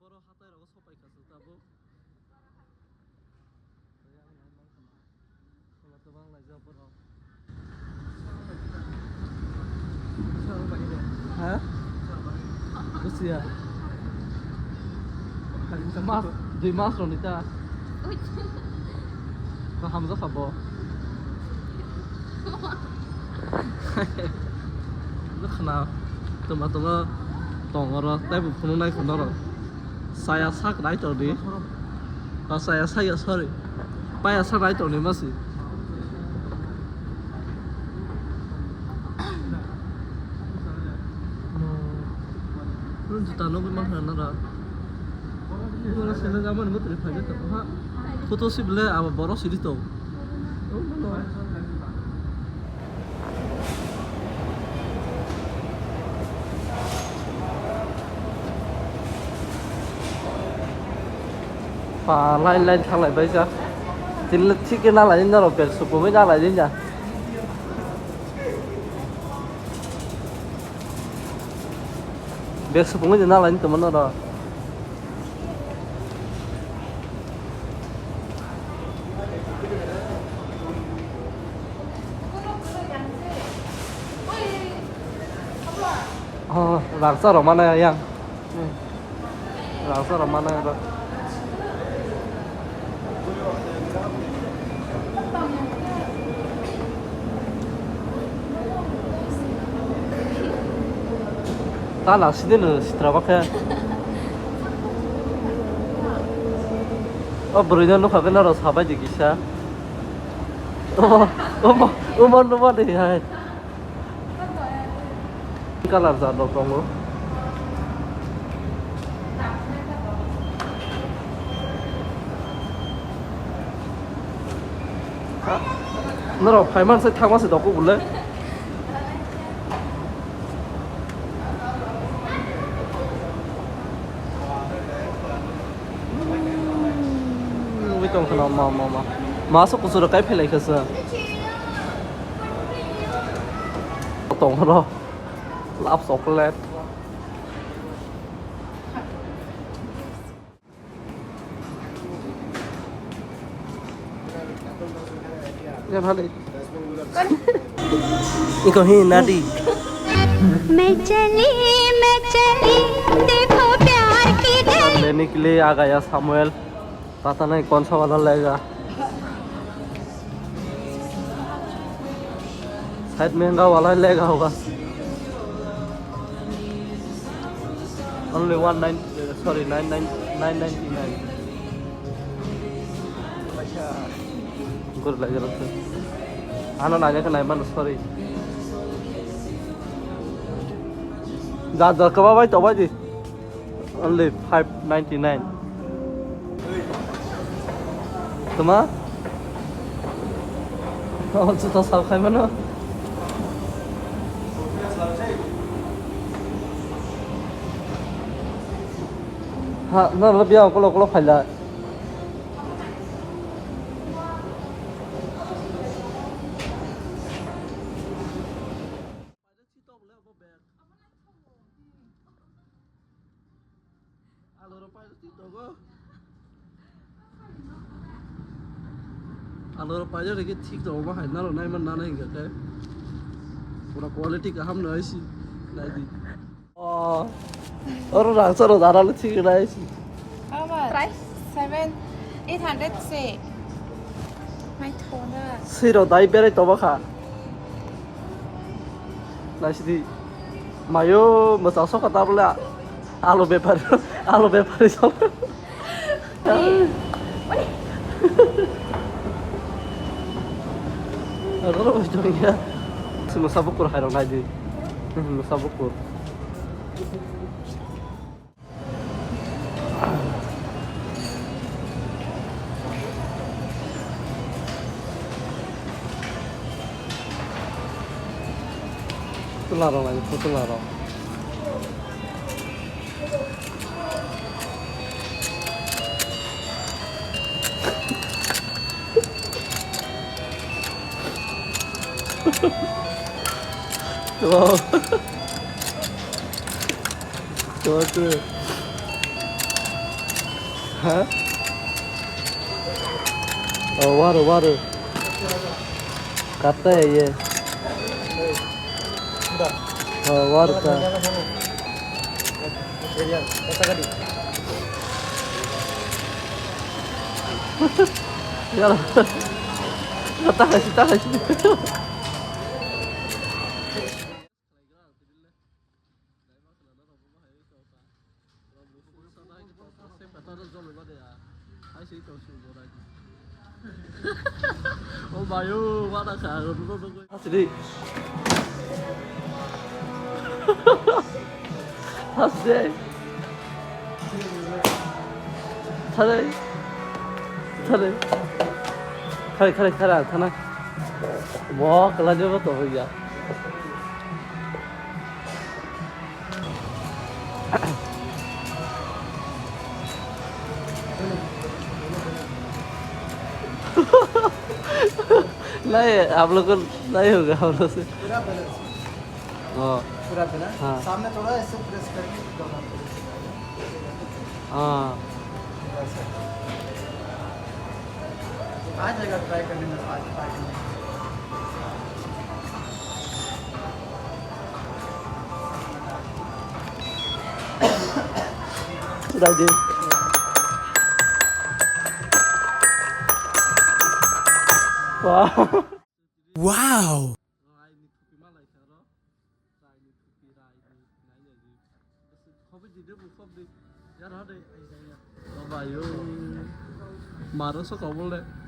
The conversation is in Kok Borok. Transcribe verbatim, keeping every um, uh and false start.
Borok hatai rogo sopai kha se tabuk. Tei ang nai mang khna. Ola tobang laijak borok. Ha? Busia. Mas, dui mas roni ta. Kaham jakha bo. Khna tongma tongma tong oro tei bo phunuknai khna oro. Chaya sak nai tongdi. O chaya sak ya, sorry. Paya sak nai tongdi masi. Nwng juta nugwi mankha nara. Nwng sandal jamani mwtwrwi phaijak tongo ha. Photo si bwle abo borok siri tong. Pa line line thanglai baijak. Tini thik khe nalaini norok bag supungwi nalaini ya. Bag supungwi nalaini tongmani norok. Oh, rangchak rok mana yang. Rangchak rok mana yang. Ta nang sidi no sitra bakhe. O bwrwi no nukha khe norok sabai di kisa. Omo, omo, omo numa de hai. Colour jat rok tongo. Ha? Norok phai man se thangma se doko bole. Nugwi tong khna ma, ma, ma. Ma aswk kuchuk rok kai phai lai kha se. Tong oro. Love chocolate. Iko hi nadi. मैं चली, मैं चली, देखो प्यार की झड़ी। लेने के लिए आ गया सामुएल। पता नहीं कौन सा वाला लेगा। शायद महंगा वाला लेगा होगा। Only one nine, sorry, nine nine, nine ninety nine. Guru lai jalo se. Ano nanya khe nai mano, sorry. Ja ja kaba bai to bai di. Only five ninety nine. Tuma? Oh, juta sal khai mano. Ha, no, no, biya, kolo, kolo, phaila. Alo rok paijak rikhe thik tongo, bahai naro naiman nana hinkha khe. Pura quality kaham no hai si, nai di. Oh, oro rangchak rok dara le thik nai si. Price seven, eight hundred se. Mai thona. Swi rok dai berai tongma kha. Naisidi mayo mwchang sokha tabole alo bepari, alo bepari sokha. Aro bai tongya. Mwsa bukur hai rok naidi. Mwsa bukur. Putla rok lai, putla rok. Wow. Tuh, tuh. Ha? Oh, waru, waru. Katta hai ye. Oh, waru ta. Yala. Tahaisi, tahaisi. O bayo, mana ka, rudo dogo. Asli. Asli. Thare. Thare. Khare, khare, khare, thana. Bo kala jabo to hoya. नहीं, आप लोग को नहीं होगा, हम लोग से। पूरा बैलेंस। ओ। पूरा बैलेंस। हाँ। सामने थोड़ा ऐसे प्रेस करके दबाना पड़ेगा। हाँ। आ जाएगा ट्राई करने में, आज ट्राई करने में। राजीव। वाह। Wow। Maro so kobol de.